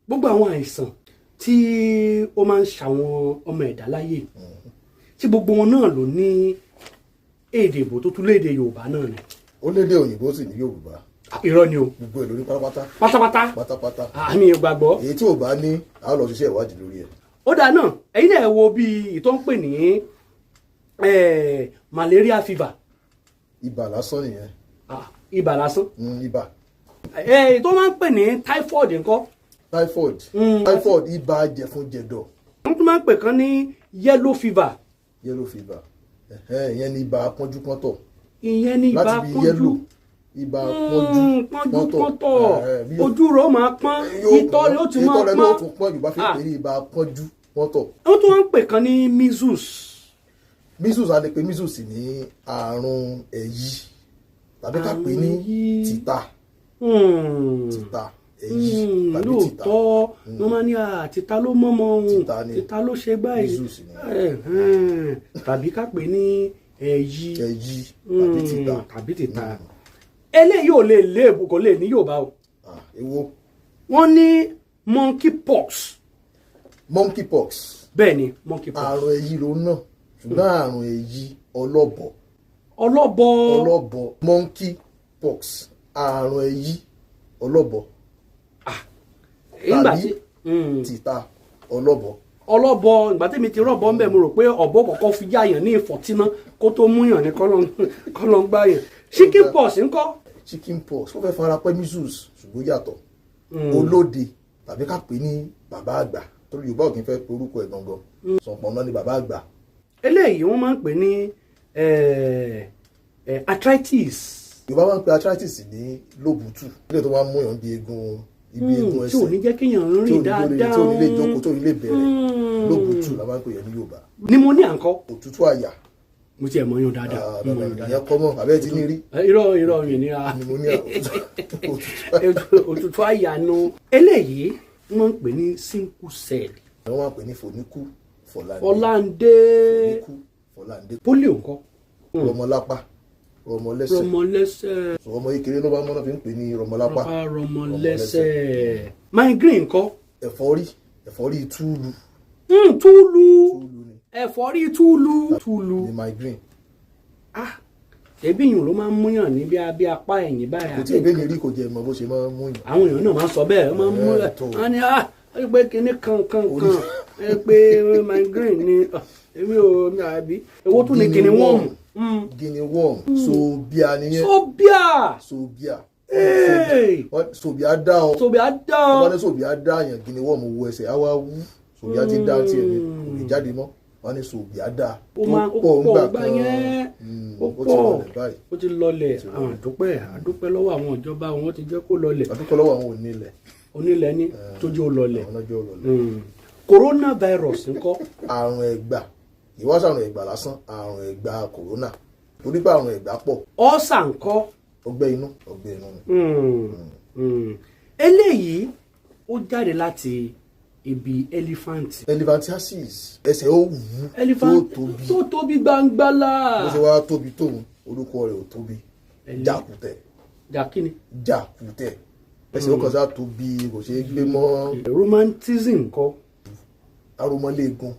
Gbogbo àwọn àìsàn tí ó máa ń ṣàwọn ọmọ ẹ̀dá láyé, tí gbogbo wọn náà ló ní èdè ìbò tó tún lédè Yorùbá náà ni? Ó lédè òyìnbó, sì ní Yorùbá. Irọ́ ni o. Gbogbo ẹ̀ lórí pátápátá. Pátápátá? Pátápátá. Àmì ìgbàgbọ́. Èyí tí ò bá ní, a lọ ṣiṣẹ́ ìwádìí lórí ẹ̀. Ó dáa náà, ẹ̀yin náà wo bí ìtọ́ ń pè ní malaria fever. Ibà lásán nìyẹn. Ah, ibà lásán? Ibà. Tó máa ń pè ní typhoid ńkọ́? Typhoid. Typhoid, ibà jẹ̀fun-jẹ̀dọ̀. Wọ́n tún máa ń pè kan ní yellow fever. Yellow fever, ẹ̀hẹ́n, ìyẹn ní ibà pọ́njúpọ́ntọ̀. Ìyẹn ní ibà Láti bí pọ́njú. Yellow, ibà pọ́njú. Pọ́njú pọ́ntọ̀. Ẹ̀hẹ́n, Ojú rẹ̀ ó máa pọ́n, yóò ìtọ́ rẹ̀ ó ti máa ìtọ́ rẹ̀ ló pọ́n. tún pọ́n. Yorùbá fi Ah. pè ní ibà pọ́njú pọ́ntọ̀. Wọ́n tún wá ń pè kan ní measles. Measles, a lè pe measles ní àrùn ẹ̀yí tàbí ká pè ní Àrùn ẹ̀yí. Tìta. Tìta, ẹ̀yí tàbí tìta. Lóòótọ́, wọ́n máa ní tìta ló mọ́mọ́ ohun. Tìta ni. Tìta ló ṣe báyìí. Measles ni. Ẹ̀hẹ́n. Tàbí ká pè ní ẹ̀yí. Ẹ̀yí tàbí tìta. Tàbí tìta. Eléyìí ò lè léèbù, kò lè ní Yorùbá o. Ah, èwo? Wọ́n ní monkey pox. Monkey pox. Bẹ́ẹ̀ ni, monkey pox. Àrùn ẹ̀yí ló náà, ṣùgbọ́n àrùn ẹ̀yí ọlọ́bọ. Ọlọ́bọ. Ọlọ́bọ, monkey pox, àrùn ẹ̀yí ọlọ́bọ Nígbà tàbí tí tìta ọlọ́bọ. Ọlọ́bọ. Ìgbà tí mi ti rọ́bọ ń bẹ̀, mo rò pé ọ̀bọ kọ̀ọ̀kan fi yáyàn ní ìfọ̀tíná kó tó múyàn ní kọ́lọ́ ń gbá yàn. Chicken pox ńkọ́? Chicken pox, ó fẹ́ fara pẹ́ measles, ṣùgbọ́n yàtọ̀. Olóde tàbí ká pè ní bàbá àgbà, torí Yorùbá ò kí ń fẹ́ pe orúkọ ẹ̀ gangan. Sọ̀pọ̀nà ni bàbá àgbà. Eléyìí wọ́n máa ń pè ní arthritis. Yorùbá máa ń pe arthritis ní lóbùtù, ilé tó máa ń múyàn bí eegun, ibi eegun Tí ò ẹsẹ̀ ní jẹ́ kéèyàn tí ò rìn ní lè dáadáa. tí ò ní lè jókòó, tí ò ní lè bẹ̀rẹ̀. Lóbùtù la máa ń pè yẹn ní Yorùbá. Pneumonia ńkọ́? Òtútù àyà. Mo tiẹ̀ mọ̀ yàn dáadáa. Ah, Mo mọ̀ yàn dáadáa. ìyẹn kọ́ mọ́ àbẹ́ ti ní rí. Irọ́, irọ́, mi ní ra. Pneumonia, òtútù àyà. Òtútù àyà nu. Eléyìí wọ́n ń pè ní sickle cell. Wọ́n máa ń pè ní fòníkú fọ̀làndé. Fọláńdé. Fòníkú fọ̀làndé. Polio ńkọ́? Rọmọlápá, rọmọlẹ́sẹ̀. Rọmọlẹ́sẹ̀. Sọ ọmọ kékeré ló bá mọ́nà fi ń pè ní rọmọlápá. Rọpa rọmọlẹ́sẹ̀. Migraine ńkọ́? Ẹ̀fọ́rí, ẹ̀fọ́rí túùlù. Túlù. Túùlù ni. Ẹ̀fọ́rí túlù túlù. Ní migraine. Ah, ṣebí yìí ló máa ń múyàn ní bí apá ẹ̀yìn báyìí? Kò tí ì bẹ́ẹ̀ mi rí, kò jẹ́ mọ̀ bó ṣe máa ń mú yàn. Àwọn èèyàn náà máa ń sọ bẹ́ẹ̀, wọ́n máa ń mú Ẹ̀, ẹ̀ tó. Wọ́n ní, ah, wọ́n pé kinní kan kan kan, ẹ pé migraine ni. Ah, èmi ò ní àbí èwo tún ní kinní worm. Guinea worm, sobia nìyẹn. Sobia. Sobia. Hey! Sobia dá ọ. Sobia dá. Wọ́n ní sobia dá yàn, guinea worm wo ẹsẹ̀ á wá wú. Sobia ti dá tiẹ̀ ní, kò lè jáde mọ́. Wọ́n ní sobia dá. Ó máa ó pọ̀ pọ̀ ńgbà gbà kan. yẹn. Ó Ó ti pọ̀. lọlẹ̀ báyìí. Ó ti lọlẹ̀. Àwọn àdúpẹ́, àdúpẹ́ lọ́wọ́ àwọn ìjọba, wọn ti jẹ́ kó lọlẹ̀. Àdúpẹ́ lọ́wọ́ àwọn onílẹ̀. Onílẹ̀ ní tójú ó lọlẹ̀. Àwọn ọlọ́jọ́ lọlẹ̀. Coronavirus ńkọ́? Àrùn ẹ̀gbà, ìwáṣọ àrùn ẹ̀gbà lásán, àrùn ẹ̀gbà kòrónà, torí pé àrùn ẹ̀gbà pọ̀. Ulcer ńkọ́? Ọgbẹ́ inú, ọgbẹ́ inú ni. Eléyìí ó jáde láti ibi elephant. Elephantiasis, ẹsẹ̀ ó wú Elephant tó tóbi. Tó tóbi gbangbala. Bó ṣe wá tóbi tóun, orúkọ rẹ̀ ò tóbi, jàkútẹ̀. Jàkíni? Jàkútẹ̀. Ẹsẹ̀ ó kàn sá tóbi, kò ṣeé gbé mọ́. Rheumatism ńkọ́? Aromọléegun.